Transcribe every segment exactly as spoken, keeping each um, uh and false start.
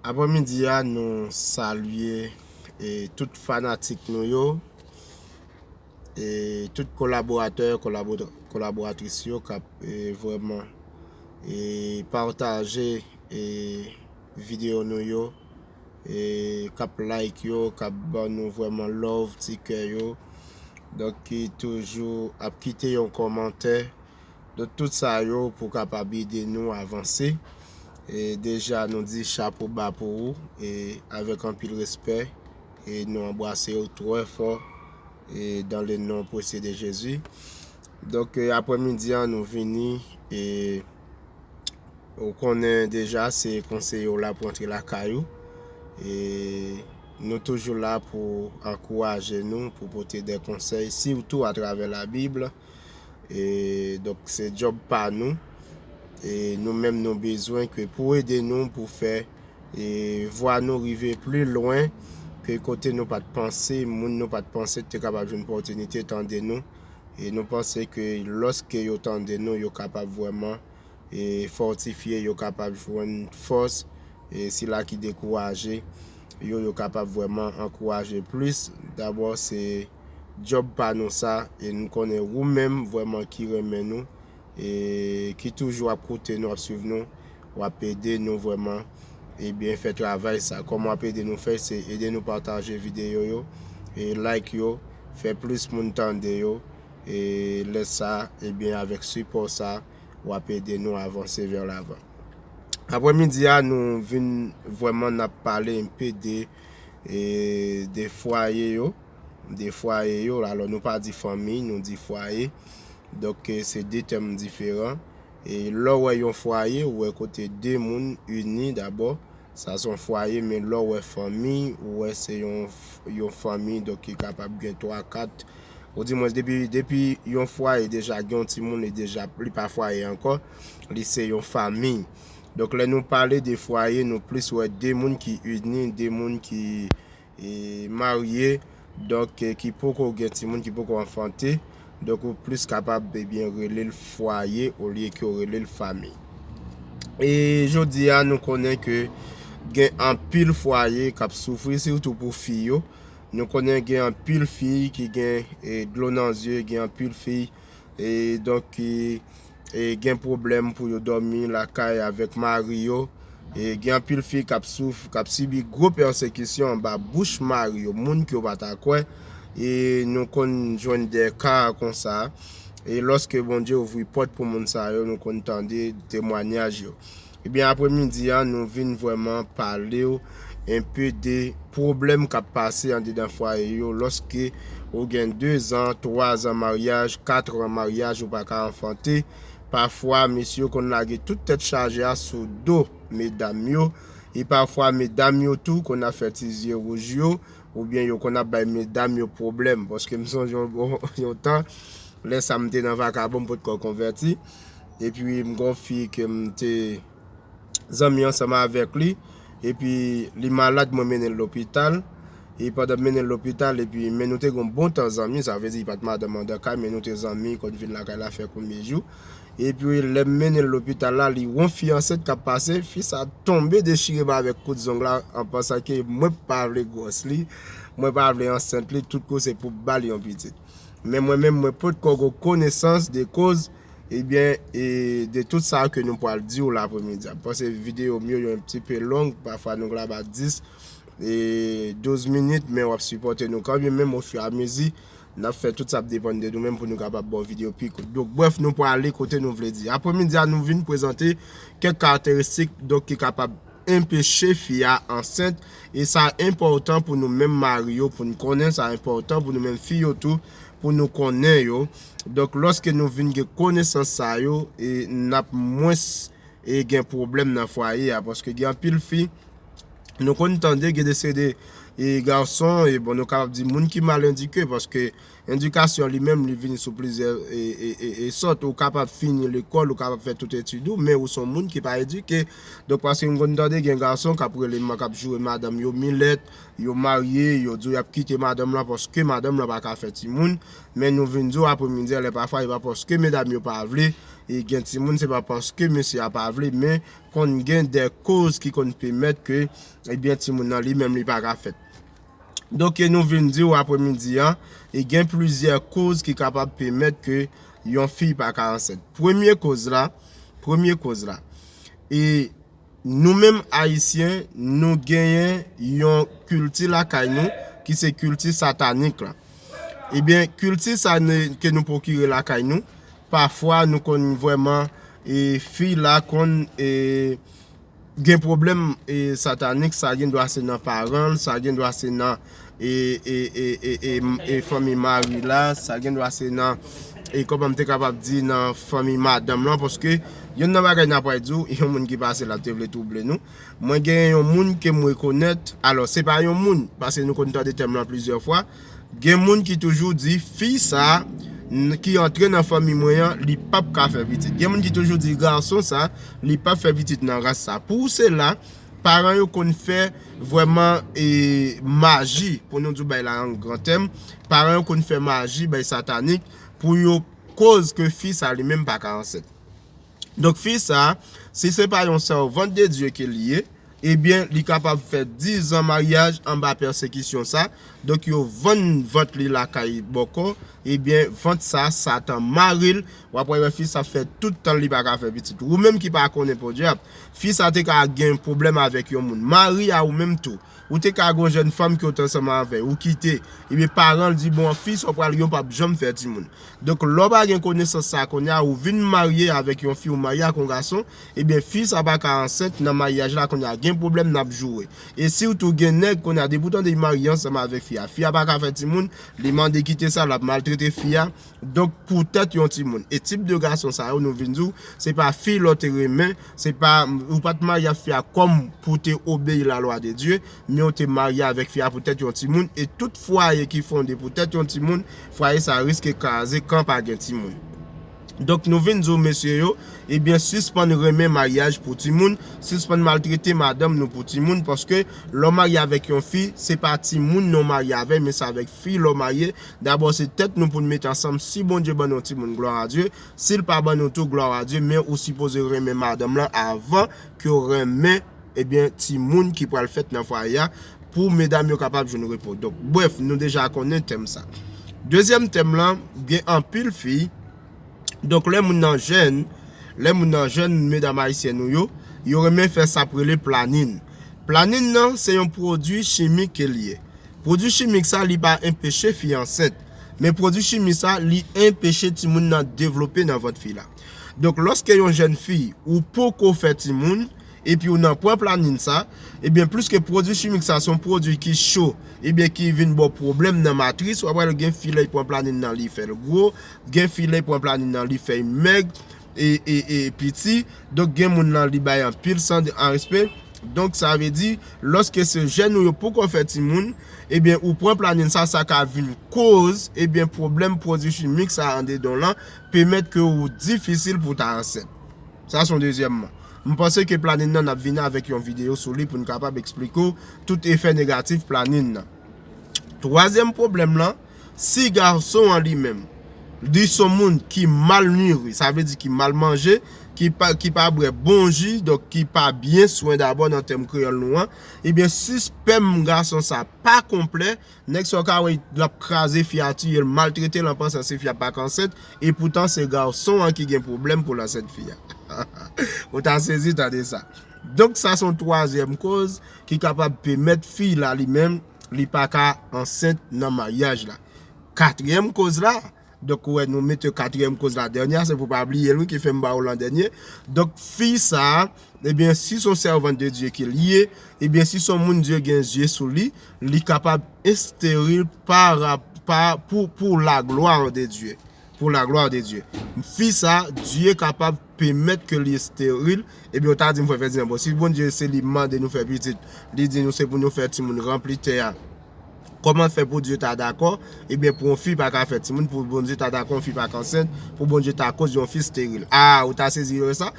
Aprèmidi a, nou salye e tout fanatik nou yo, e tout kolaboratè, kolabo- kolaboratris yo k ap e, vrèman e, pataje e, videyo nou yo, e k ap like yo, k ap ban nou vrèman love, ti kè yo. Donk, ki toujou ap kite yon kòmantè. Donk, tout sa yo pou kapab ede nou avanse. E deja, nou di chapo ba pou ou, e avèk anpil respè, e nou anbrase w trè fò, e dans le nom précieux de Jésus. Donk, e, aprèmidi an, nou vini, e ou konnen deja, se konseye w la pou antre lakay ou. E nou toujou la pou ankouraje nou, pou pote de konsèy, sitou atravè Labib. E donk, se djòb pa nou. E nou menm, nou bezwen ke pou ede nou, pou fè e vwa nou rive pli lwen ke kote nou pa t panse, moun nou pa t panse te kapab jwenn opòtinite tande nou. E nou panse ke lòske yo tande nou, yo kapab vrèman e fòtifye, yo kapab jwenn fòs, e sila ki dekouraje, yo, yo kapab vrèman ankouraje plis. Dabò, se djòb pa nou sa, e nou konnen ou menm vrèman ki renmen nou, e ki toujou ap koute nou, ap swiv nou, w ap ede nou vrèman, ebyen, fè travay sa. Kòman w ap ede nou fè? Se ede nou pataje videyo yo, e like yo, fè plis moun tande yo, e lè sa, ebyen, avèk sipò sa, w ap ede nou avanse vè lavan. Aprèmidi a, nou vin vrèman n ap pale enpe de, e, de fwaye yo, de fwaye yo. Alò, nou pa di fanmi, nou di fwaye. Donk, e, se de tèm diferan. E lè w wè yon fwaye, ou wè kote de moun ini dabò. Sa se yon fwaye, men lè w wè fanmi, ou wè se yon, yon fanmi, donk, ki kapab gen twa, kat, ou di mwens, depi, depi yon fwaye deja gen yon timoun, li deja, li pa fwaye ankò, li se yon fanmi. Donk, lè nou pale de fwaye, nou plis wè de moun ki ini, de moun ki e, marye, donk, e, ki poko gen timoun, ki poko anfante, donk, ou plis kapab, ebyen, rele l fwaye olye ke w rele l fanmi. E jodi a, nou konnen ke gen anpil fwaye k ap soufri, sitou pou fi yo. Nou konnen gen anpil fi ki gen, e, dlo nan zye, gen anpil fi e, donk, ki, e, gen pwoblèm pou yo dòmi lakay avèk mari yo. E, gen anpil fi k ap souf-, k ap sibi gwo pèsekisyon anba bouch mari yo, moun ke yo pa ta kwè. E nou konn jwenn de ka konsa. E lòske Bondye ouvri pòt pou moun sa yo, nou konn tande temwanyaj yo. Ebyen, aprèmidi a, nou vin vrèman pale w enpe de pwoblèm k ap pase andedan fwaye yo lòske ou gen de zan, twa zan maryaj, kat an maryaj, ou pa ka anfante. Pafwa, mesye yo konn lage tout tèt chaje a sou do medam yo. E pafwa, medam yo tou konn ap fè ti zye wouj yo, oubyen yo konn ap bay medam yo pwoblèm. Paske m sonje yon, yon tan, lè sa m te nan vakabon, m potko konvèti. Epi m gon fi ke m te zanmi ansanm avèk li. Epi li malad, mwen mennen l lopital. E pandan m mennen l lopital, epi men nou te gon bon tan zanmi, sa vle di li pa t madanm anndan kay, men nou te zanmi, konn vin lakay la fè konbyen jou. Epi lè m mennen l lopital la, li wè yon fi ansent k ap pase, fi sa tonbe dechire m avèk kout zong la, an pansan ke mwen pa vle gwòs li, mwen pa vle ansent li, tout kou se pou m ba l yon pitit. Men mwen menm, mwen potko gon konesans de koz, ebyen, e de tout sa ke nou pral di w la aprèmidi a. M panse videyo m yo, yo un petit peu long, pafwa nou ka ba dis, e douz minit, men w ap sipòte nou kanmenm, menm ofiramizi, n ap fè tout sa ap depann de nou menm pou nou kapab ba w videyo pi kout. Donk, brèf, nou pral ale kote nou vle di. Aprèmidi a, nou vin prezante kèk karakteristik, donk, ki kapab enpeche fi a ansent, e sa enpòtan pou nou menm mari yo, pou n konnen, sa enpòtan pou nou menm fi yo tou, pou nou konnen yo. Donk, lòske nou vin gen konesans sa yo, e n ap mwens, e gen pwoblèm nan fwaye a, paske gen anpil fi, nou konn tande gen de seri de, E gason, e bon, nou kapab di moun ki mal endike, paske endikasyon li menm, li vini sou plizyè e, e, e, e sòt. Ou kapab fini lekòl, ou kapab fè tout etid ou, men ou se yon moun ki pa edike. Donk, paske m konn tande gen gason k ap rele, k ap joure madanm yo milèt, yo marye, yo di w y ap kite madanm lan paske madanm lan pa ka fè timoun. Men nou vin di w apremidi a, lè pafwa, e pa paske medam yo pa vle e gen timoun, se pa paske mesye a pa vle, men konn gen de koz ki konn pèmèt ke, ebyen, timoun nan li menm li pa ka fèt. Donk, e nou vin di w apremidi an, e gen plizyè koz ki kapab pèmèt ke yon fi pa ka ansent. Premye koz la, premye koz la, e nou menm Ayisyen, nou genyen yon kilti lakay nou ki se kilti satanik la. Ebyen, kilti sa ne- ke nou pwokire lakay nou, pafwa nou konn vrèman, e fi la konn e, gen pwoblèm e, satanik, sa gen dwa se nan paran l, sa gen dwa se nan e, e, e, e, e, e fanmi mari la, sa gen dwa se nan, e kòman m te kapab di, nan fanmi madanm lan, paske yonn nan bagay n ap pral di w, yon moun ki pase la te vle twouble nou. Mwen gen yon moun ke m rekonèt, alò, se pa yon moun, paske nou konn tande tèm lan plizyè fwa, gen moun ki toujou di fi sa n- ki antre nan fanmi mwen an, li p ap ka fè pitit. Gen moun ki toujou di gason sa, li p ap fè pitit nan ras sa. Pou sela, paran yo konn fè vrèman e, maji, pou nou di w bagay la an gran tèm, paran yo konn fè maji, bay satanik, pou yo koz ke fi sa li menm pa ka ansent. Donk, fi sa, si se pa yon sèvant de Dye ke li ye, ebyen, li kapab fè diz an maryaj anba pèsekisyon sa. Donk, yo vann vant li lakay bòkò, ebyen, vant sa, Satan mare l. W ap wè fi sa fè tout tan li pa ka fè pitit. Ou menm ki pa konnen podyab, fi sa te ka gen pwoblèm avèk yon moun. Mari a ou menm tou. Ou te ka gen yon jèn fanm ki w t ansanm avè, ou kite. Ebyen, paran l di, bon, fi sa w pral gen, w p ap janm fè timoun. Donk, lè w pa gen konesans sa kounye a, ou vin marye avèk yon fi, ou marye ak yon gason, ebyen, fi sa pa ka ansent nan maryaj la, kounye a, gen pwoblèm, n ap joure. E si w tou gen nèg, kounye a, depi w tande li marye ansanm avèk fi a, fi a pa ka fè timoun, li mande kite sa, l ap maltrete fi a. Donk, poutèt yon timoun. E tip de gason sa yo, nou vin di w, se pa fi lè w te renmen, se pa, ou pa t marye ak fi a kòm pou te obeyi lalwa de Dye, men w te marye avèk fi a poutèt yon timoun, e tout fwaye ki fonde poutèt yon timoun, fwaye sa riske kraze kan pa gen timoun. Donk, nou vin di w, mesye yo, ebyen, sispann renmen maryaj pou timoun, sispann maltrete madanm nou pou timoun, paske lè w marye avèk yon fi, se pa timoun non w marye avè, men se avèk fi lè w marye. Dabò, se tèt nou pou n mete ansanm. Si Bondye ban nou timoun, glwa a Dye. Si l pa ban nou tou, glwa a Dye. Men ou sipoze renmen madanm lan avan ke w renmen, ebyen, timoun ki pral fèt nan fwaye a, pou medam yo kapab jwenn repo. Donk, brèf, nou deja konnen tèm sa. Dezyèm tèm lan, gen anpil fi. Donk, lè moun nan jèn, lè moun nan jèn, medam ayisyèn nou yo, yo renmen fè sa ap rele planin. Planin nan, se yon pwodui chimik ke l ye. Pwodui chimik sa, li pa enpeche fi ansent. Men pwodui chimik sa, li enpeche timoun nan devlope nan vant fi la. Donk, lòske yon jèn fi, ou poko fè timoun, epi ou nan pran planin sa, ebyen, pliske pwodui chimik sa, se yon pwodui ki cho, ebyen, ki vin ba w pwoblèm nan matris, w ap wè gen fi lè l pran planin nan, li fè l gwo, gen fi lè l pran planin nan, li fè l mèg, e, e, e piti. Donk, gen moun nan, li bay anpil san de, an respè. Donk, sa vle di, lòske se jèn ou yo poko fè timoun, ebyen, ou pran planin sa, sa ka vin koz, ebyen, pwoblèm pwodui chimik sa andedan w lan, pèmèt ke ou difisil pou w ta ansent. Sa se yon dezyèmman. M panse ke planin nan, n ap vini avèk yon videyo sou li pou n kapab eksplike w tout efè negatif planin nan. Twazyèm pwoblèm lan, si gason an li menm, li se yon moun ki mal niri, sa vle di ki mal manje, ki pa, ki pa bwè bon ji, donk ki pa byen swen dabò nan tèm kreyòl nou an, ebyen, si spèm gason sa pa konplè, nèg sa w ka wè l ap kraze fi a, tiye l, maltrete l an pansan se fi a pa ka ansent, e poutan se gason an ki gen pwoblèm pou l ansent fi a. Ou ta sezi tande sa. Donk, sa se yon twazyèm koz ki kapab pèmèt fi la li menm, li pa ka ansent nan maryaj la. Katriyèm koz la, donk, ou wè, nou mete katriyèm koz la dènye a, se pou pa bliye l, wi, ki fè m ba w l an dènye. Donk, fi sa, ebyen, si se yon sèvant de Dye ke l ye, ebyen, si se yon moun Dye gen zye sou li, li kapab esteril pa rap-, pa, pou, pou la gloire de Dieu. pour la gloire de Dieu. Fi sa, Dye kapab pèmèt ke li esteril, ebyen, ou ta di m, frè Ferdinand, bon, si Bondye se li mande nou fè pitit, li di nou se pou nou fè timoun, ranpli tè a, kòman fè pou Dye ta dakò, ebyen, pou yon fi pa ka fè timoun, pou Bondye ta dakò yon fi pa ka ansent, pou Bondye ta koz yon fi esteril? A, ou ta sezi wè sa?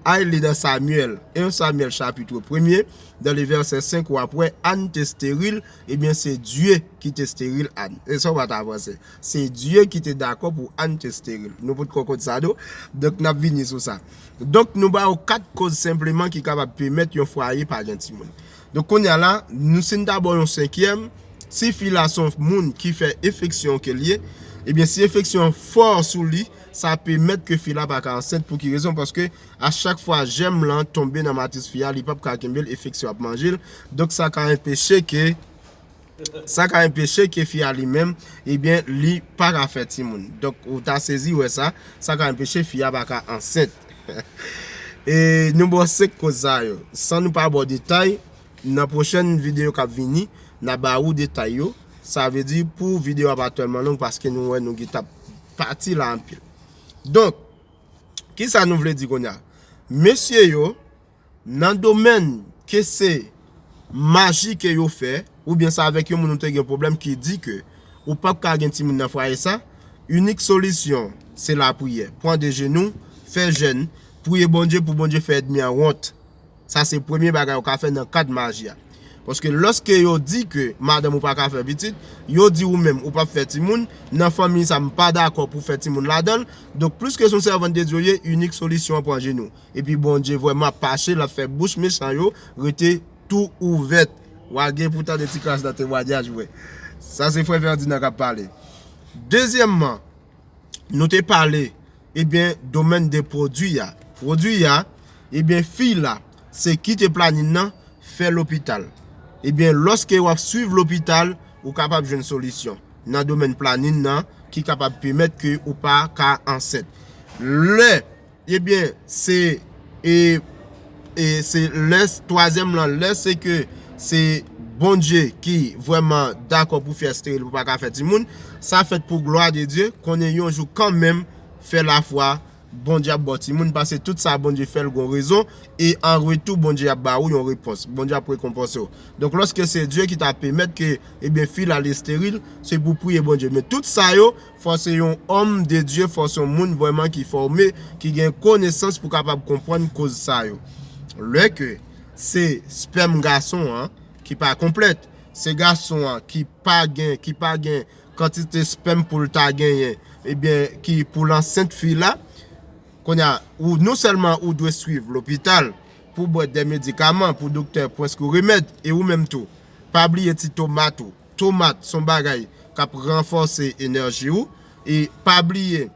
Al li nan Samyèl, en Samyèl chapit premye, dans le verset cinq, w ap wè Ann te esteril, ebyen, se Dye ki te esteril Ann. E sa w pa ta panse. Se Dye ki te dakò pou Ann te esteril. Nou potko konn sa, non? Donk, n ap vini sou sa. Donk, nou ba w kat koz senpleman ki kapab pèmèt yon fwaye pa gen timoun. Donk, kounye a la, nou, si n ta ba w yon senkyèm, si fi la se yon moun ki fè enfeksyon ke l ye, ebyen, si enfeksyon an fò sou li, sa pèmèt ke fi la pa ka ansent. Pou ki rezon? Paske a chak fwa jèm lan tonbe nan matris fi a, li p ap ka kenbe l, enfeksyon ap manje l. Donk, sa ka anpeche ke, sa ka anpeche ke fi a li menm, ebyen, li pa ka fè timoun. Donk, ou ta sezi wè sa, sa ka anpeche fi a pa ka ansent. E nou ba w senk koz sa yo. San nou pa ba w detay, nan pwochèn videyo k ap vini, n a ba ou detay yo. Sa vle di pou videyo a pa tèlman long paske nou wè nou gentan pati la anpil. Donk, kisa nou vle di kounye a? Mesye yo, nan domèn ke se maji ke yo fè, oubyen se avèk yon moun ou te gen pwoblèm ki di ke ou p ap ka gen timoun nan fwaye sa, inik solisyon, se lapriyè. Pran de jenou, fè jèn, priye Bondye pou Bondye fè ènmi an wont. Sa se premye bagay ou ka fè nan kad maji a. Paske lòske yo di ke madanm ou pa ka fè pitit, yo di ou menm ou p ap fè timoun, nan fanmi sa m pa dakò pou fè timoun ladan l. Donk, pliske se yon sèvant de Dye ou ye, inik solisyon an pran jenou. Epi Bondye vrèman ap pache, l ap fè bouch mechan yo rete tou ouvèt. W a gen pou tande ti kras nan temwayaj, vre. Sa se frè Ferdinand k ap pale. Dezyèmman, nou te pale, ebyen, domèn de pwodui a. Pwodui a, ebyen, fi la, se kite planin nan, fè lopital. Ebyen, lòske w ap swiv lopital, ou kapab jwenn solisyon nan domèn planin nan ki kapab pèmèt ke ou pa ka ansent. Lè, ebyen, se, e, e se lè, twazyèm lan, lè se ke se Bondye ki vrèman dakò pou fi a esteril, pou pa ka fè timoun, sa fèt pou glwa de Dye, konnen yon jou kanmenm, fè lafwa, Bondye ap ba w timoun, paske tout sa Bondye fè l gon rezon, e an retou, Bondye ap ba ou yon repons. Bondye ap rekonpanse w. Donk, lòske se Dye ki ta pèmèt ke, ebyen, fi la li esteril, se pou priye Bondye. Men tout sa yo, fò se yon òm de Dye, fò se yon moun vrèman ki fòme, ki gen konesans pou kapab konprann koz sa yo. Lè ke se spèm gason an ki pa konplèt, se gason an ki pa gen, ki pa gen kantite spèm pou l ta genyen, ebyen, ki pou l ansent fi la, kounye a, ou, non sèlman ou dwe swiv lopital pou bwè de medikaman, pou doktè pran sou remèd, e ou menm tou, pa bliye ti tomat ou. Tomat se yon bagay k ap ranfòse enèji ou, e pa bliye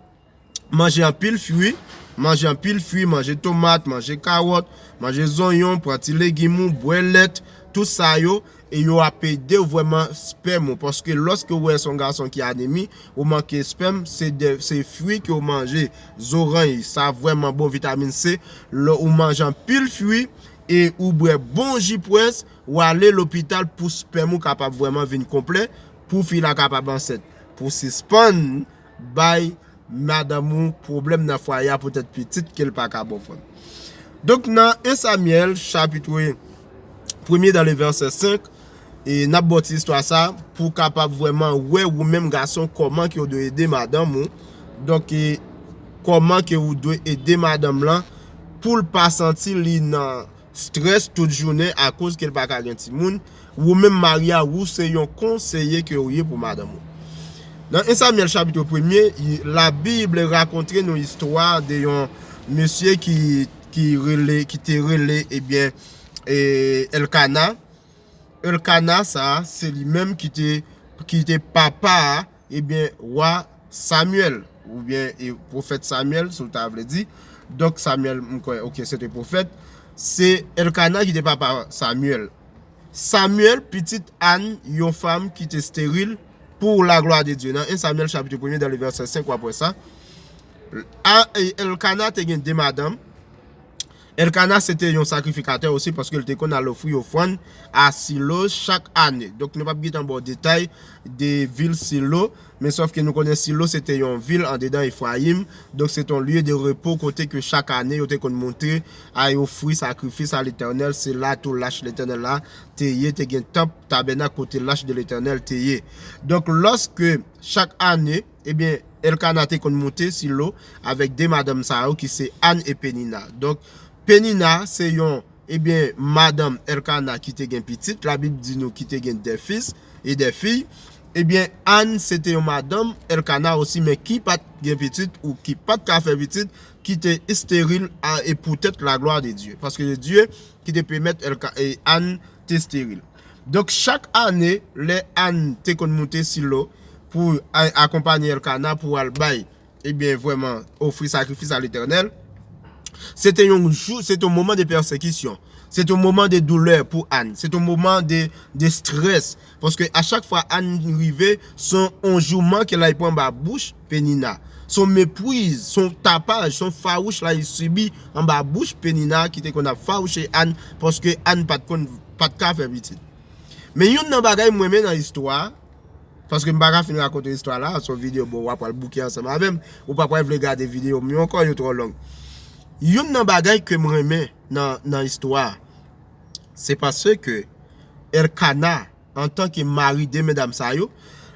manje anpil fwi, manje anpil fwi, manje tomat, manje kawòt, manje zonyon, pran ti legim ou, bwè lèt, tout sa yo, e yo ap ede w vrèman spèm ou. Paske lòske w wè se yon gason ki anemi, ou manke spèm, se de, se fwi ke w manje, zoranj, sa vrèman bon, vitamin C, lè ou manje anpil fwi, e ou bwè bon ji pwès, ou ale lopital pou spèm ou kapab vrèman vin konplè, pou fi la kapab ansent, pou sispann bay madanm ou pwoblèm nan fwaye a poutèt pitit ke l pa ka ba w, frè m. Donk, nan en Samyèl, chapit premye, dans le verset cinq, e n ap ba w ti istwa sa pou w kapab vrèman wè ou menm gason kòman ke w dwe ede madanm ou. Donk, e kòman ke ou dwe ede madanm lan pou l pa santi li nan strès tout jounen akoz ke l pa ka gen timoun, ou menm mari a, ou se yon konseye ke ou ye pou madanm ou. Nan en Samyèl chapit premye, la Bible rakonte nou istwa de yon mesye ki, ki rele, ki te rele, ebyen, e, Elkana. Elkana sa, se li menm ki te, ki te papa a, ebyen, wa Samyèl, oubyen, e, pwofèt Samyèl, si w ta vle di. Donk, Samyèl, m kwè, oke, se te pwofèt. Se Elkana ki te papa Samyèl. Samyèl, pitit Ann, yon fanm ki te esteril, pour la gloire de Dieu. Nan en Samyèl, chapit premye, dans le verset cinq, w ap wè sa. A, e, Elkana te gen de madanm. Elkana se te yon sakrifikatè osi, paske l te konn al ofri ofrann a Silo chak ane. Donk, nou p ap gentan ba w detay de vil Silo, men sòf ke nou konnen Silo se te yon vil andedan Efrayim. Donk, se te yon lye de repo kote ke chak ane yo te konn moute al ofri sakrifis a Letènèl. Se la tou lach Letènèl la te ye, te gen tanp tabènak kote lach de Letènèl te ye. Donk, lòske chak ane, ebyen, Elkana te konn moute Silo avèk de madanm sa yo ki se Ann e Penina. Donk, Penina se yon, ebyen, madanm Elkana ki te gen pitit. Labib di nou ki te gen de fis e de fiy. Ebyen, Ann se te yon madanm Elkana osi, men ki pa t gen pitit ou ki pa t ka fè pitit, ki te esteril a, e poutèt laglwa de Dye. Paske se Dye ki te pèmèt Elka, e Ann te esteril. Donk, chak ane, lè Ann te konn moute Silo pou a, akonpanye Elkana pou al bay, ebyen, vrèman, ofri sakrifis a Letènèl, se te yon jou, se te yon moman de pèsekisyon. Se te yon moman de doulè pou Ann. Se te yon moman de, de strès. Paske a chak fwa Ann rive, se yon jouman ke l al pran anba bouch Penina. Se yon mepriz, se yon tapaj, se yon fawouch l al sibi anba bouch Penina ki te konn ap fawouche Ann, paske Ann pa t konn, pa t ka fè pitit. Men youn nan bagay m renmen nan istwa a, paske m pa ka fin rakonte istwa la, se yon videyo, bon, w ap pral bouke ansanm avè m, ou pa pral vle gade videyo m yo ankò, yo twò long. Youn nan bagay ke m renmen nan, nan istwa a, se paske Elkana, antanke mari de medam sa yo,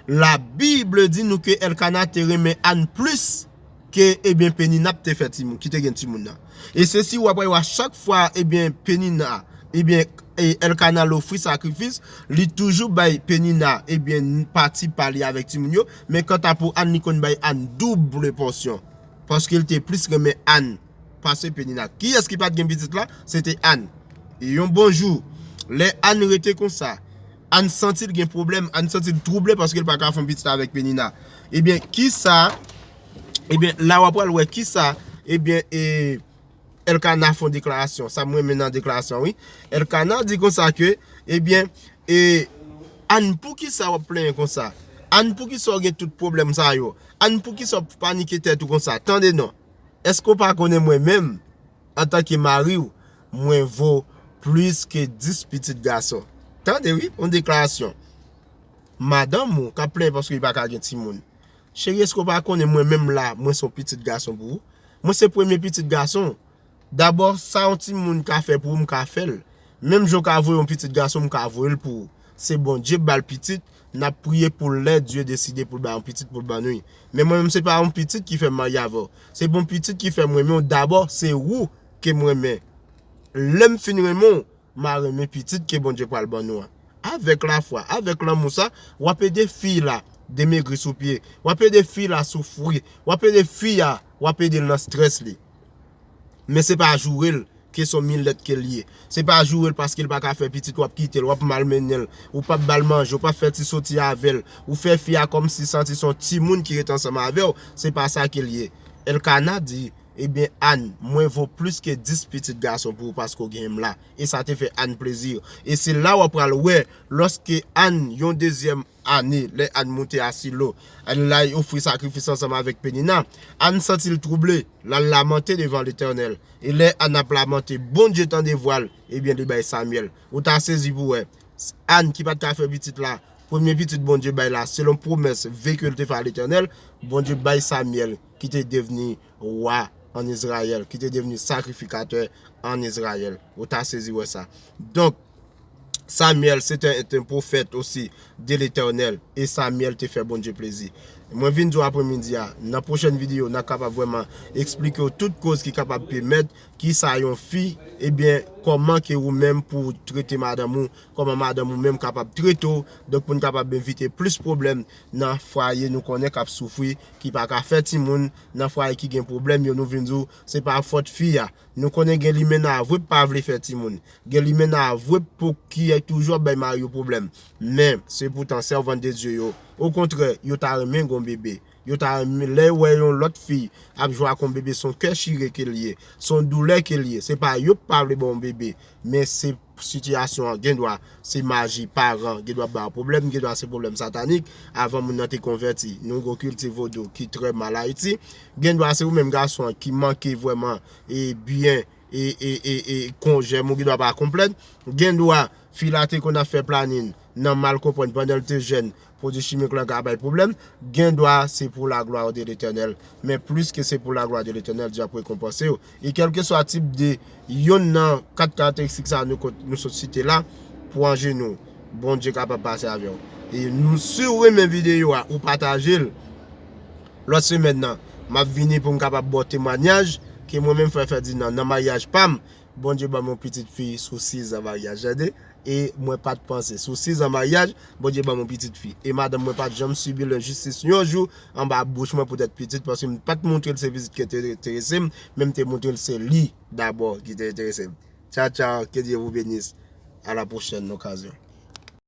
Labib di nou ke Elkana te renmen Ann plis ke, ebyen, Penina te fè timoun, ki te gen timoun nan. E se si w ap wè a chak fwa, ebyen, Penina, ebyen, e Elkana l ofri sakrifis, li toujou bay Penina, ebyen, pati pa li avèk timoun yo, men kanta pou Ann, li konn bay Ann double pòsyon, paske l te plis renmen Ann pase Penina. Kiyès ki pa t gen pitit la? Se te Ann. E yon bon jou, lè Ann rete konsa, Ann santi l gen pwoblèm, Ann santi l twouble paske l pa ka fè yon pitit avèk Penina. Ebyen, kisa, ebyen, la w ap pral wè kisa, ebyen, e, Elkana fè yon deklarasyon. Sa m renmen nan deklarasyon, wi. Elkana di konsa ke, ebyen, e, Ann, poukisa w ap plenyen konsa? Ann, poukisa w gen tout pwoblèm sa yo? Ann, poukisa w ap panike tèt ou konsa? Tande non. Èske w pa konnen mwen menm, antanke mari w, mwen vo plis ke dis pitit gason? Tande wi, yon deklarasyon. Madanm ou k ap plenyen paske li pa ka gen timoun. Cheri, èske w pa konnen mwen menm la, mwen se yon pitit gason pou ou? Mwen se premye pitit gason. Dabò, sa yon timoun ka fè pou ou, m ka fè l. Menm jan w ka voye yon pitit gason, m ka voye l pou ou. Se Bondye k ba l pitit, n ap priye pou l lè Dye deside pou l ba yon pitit pou l ban nou. Men mwen menm, se pa yon pitit ki fè m marye avè w. Se pa yon pitit ki fè m renmen w. Dabò, se ou ke m renmen. Lè m fin renmen w, m a renmen pitit ke Bondye pral ban nou an. Avèk lafwa, avèk lanmou sa, w ap ede fi la demegri sou pye. W ap ede fi la soufri. W ap ede fi a, w ap ede l nan strès li. Men se pa joure l ke se yon milèt ke l ye. Se pa joure l paske l pa ka fè pitit, w ap kite l, w ap malmennen l, ou p ap ba l manje, ou p ap fè ti soti avè l, ou fè fi a kòmsi santi se yon timoun ki ret ansanm avè w, se pa sa ke l ye. Elkana di, ebyen, Ann, mwen vo plis ke dis pitit gason pou ou paske w genyen m la. E sa te fè Ann plezi. E se la w ap pral wè, lòske Ann, yon dezyèm ane, lè Ann moute a Silo, Ann l al ofri sakrifis ansanm avèk Penina, Ann santi l twouble, l al lamante devan Letènèl. E lè Ann ap lamante, Bondye tande vwa l, ebyen, li bay Samyèl. Ou ta sezi pou wè. Ann ki pa t ka fè pitit la, premye pitit Bondye bay la, selon pwomès ve ke l te fè a Letènèl, Bondye bay Samyèl, ki te devni wa ann Izrayèl, ki te devni sakrifikatè ann Izrayèl. Ou ta sezi wè sa. Donk, Samyèl, se te, te yon pwofèt osi de Letènèl, e Samyèl te fè Bondye plezi. Mwen vin di w aprèmidi a, nan pwochèn videyo, n a kapab vrèman eksplike w tout koz ki kapab pèmèt kisa yon fi, ebyen, kòman ke ou menm pou w trete madanm ou, kòman madanm ou menm kapab trete w, donk pou n kapab evite plis pwoblèm nan fwaye nou konnen k ap soufri, ki pa ka fè timoun, nan fwaye ki gen pwoblèm yo, nou vin di w, se pa fòt fi a. Nou konnen gen limena vre p pa vle fè timoun. Gen limena vre pou ki toujou ap bay mari yo pwoblèm. Men, se poutan sèvant de Dye yo, okontrè, yo ta renmen gon bebe. Yo ta renmen lè yo wè yon lòt fi ap jwe ak yon bebe, se yon kè chire ke l ye, se yon doulè ke l ye. Se pa yo k pa vle ba w yon bebe, men se sitiyasyon an, gendwa se maji paran, gendwa ba w pwoblèm, gendwa se pwoblèm satanik avan moun nan te konvèti. Nou gon kilti vodou ki trè mal Ayiti. Gendwa se ou menm gason an ki manke vrèman e byen e, e, e, e konjèm ou gen dwa pa konplèt. Gen dwa fi la te konn ap fè planin nan mal konprann pandan l te jèn, pwodui chimik lan ka bay pwoblèm. Gen dwa se pou la glwa de Letènèl. Men plis ke se pou la glwa de Letènèl, Dye ap rekonpanse w. E kèlkeswa tip de yonn nan kat karakteristik sa nou, nou sot site la, pran je nou. Bondye kapab pase avè w. E nou, si w renmen videyo a, ou pataje l. Lòt semèn nan, m ap vini pou m kapab ba w temwanyaj ke mwen menm, frè Ferdinand, nan maryaj pa m, Bondye ban m yon pitit fi sou sizan maryaj, tande? E mwen pa t panse. Sou sizan maryaj, Bondye ban m yon pitit fi. E madanm mwen pa t janm sibi lenjistis yon jou anba bouch mwen poutèt pitit, paske m pa t montre l se pitit ki te enterese m, men m te montre l se li dabò ki te enterese m. Tchaw, tchaw, que Dieu vous bénisse. À la prochaine occasion.